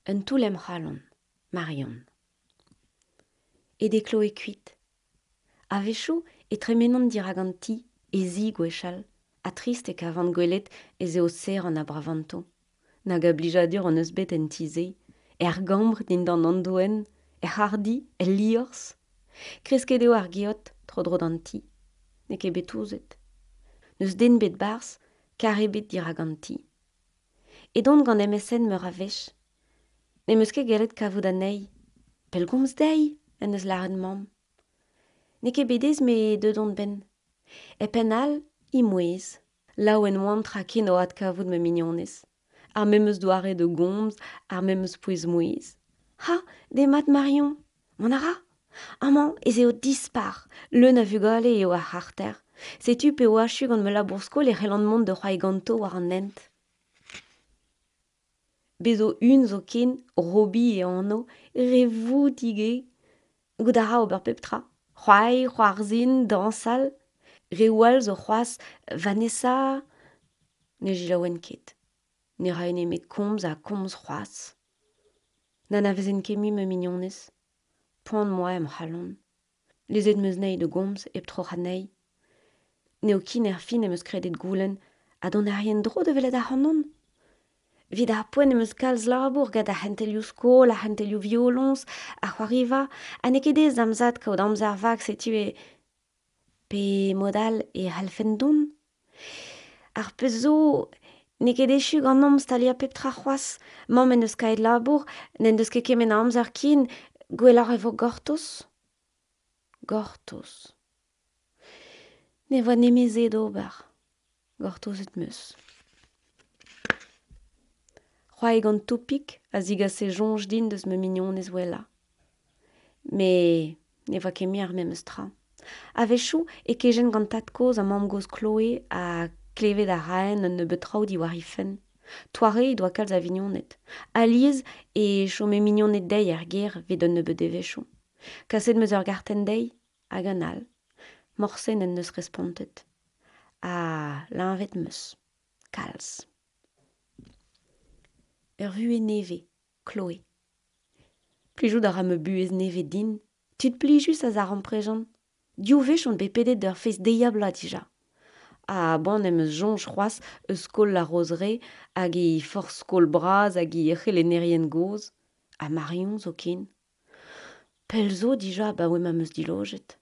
Un toull em c'halon, Marion. Aet eo Chloé kuit. A-wechoù e tremenan dirak an ti, he zi gwechall, ha trist e kavan gwelet ez eo serr an abravantoù. Nag a blijadur hon eus bet en ti-se, er gambr dindan an doenn, er c'harrdi, el liorzh. Kresket eo ar geot tro-dro d'an ti. N'eo ket bet touzet. N'eus den bet 'barzh, karr ebet dirak an ti. Edon gant MSN meur a wech. N'em eus ket gellet kavout anezhi. Pellgomz dezhi, en deus lâret mamm. N'eo ket bet aes met deuet on 'benn. E penn all, he mouezh. Laouen oan tra ken o adkavout ma mignonez. Ar memes doare da gomz, ar memes pouez-mouezh. Ha, demat Marion, mont a ra? Amañ ez eo dispar, leun a vugale eo ar c'harter. Setu p'eo achu gant ma labour-skol e c'hellan mont da c'hoari ganto war an hent. Bez zo un zoken, Robi e anv, re voutik eo. Goût a ra ober pep tra. C'hoari, c'hoarzhin, dañsal. Reoù all zo c'hoazh Vanessa. Ne selaouen ket. Ne rae nemet komz ha komz c'hoazh. N'anavezen ket mui ma mignonez. Poan 'm boa em c'halon. Lezet 'm eus anezhi da gomz hep troc'hañ anezhi. N'eo ket erfin em eus kredet goulenn ha dont a ri en-dro da welet ac'hanon ? Evit ar poent em eus kalz labour gant ar c'hentelioù-skol, ar c'hentelioù violoñs, ar c'hoariva, ha n'eo ket aes da'm zad kaout amzer vak setu e... Pe mod all e c'hallfen dont ? Ar pezh zo, n'eo ket echu ganeomp staliañ pep tra c'hoazh. Mamm en deus kaet labour, n'en deus ket kement a amzer ken, gwelloc'h e vo gortoz. Gortoz. Ne oa nemet se d'ober. Gortozet 'm eus. C'hoari gant Topig a zigase soñj din deus ma mignonez wellañ. Met ne oa ket mui ar memes tra. A-wechoù e kejen gant tad-kozh ha mamm-gozh Chloé ha klevet a raen un nebeud traoù diwar he fenn. Toare he doa kalz a vignoned. Alies e chome mignoned dezhi er gêr evit un nebeud devezhioù. Kaset 'm eus ur gartenn dezhi hag un all. Morse n'en deus respontet. Ha leñvet 'm eus. Kalz. Ur vuhez nevez, Chloé. Plijout a ra ma buhez nevez din. Tud plijus a zaremprejan. Div wech on bet pedet d'ur fest deiz-ha-bloaz dija. A-boan em eus soñj c'hoazh eus skol La Roseraie hag he forzh skol bras hag he c'helennerien gozh, ha Marion zoken. Pell zo dija abaoe ma 'm eus dilojet.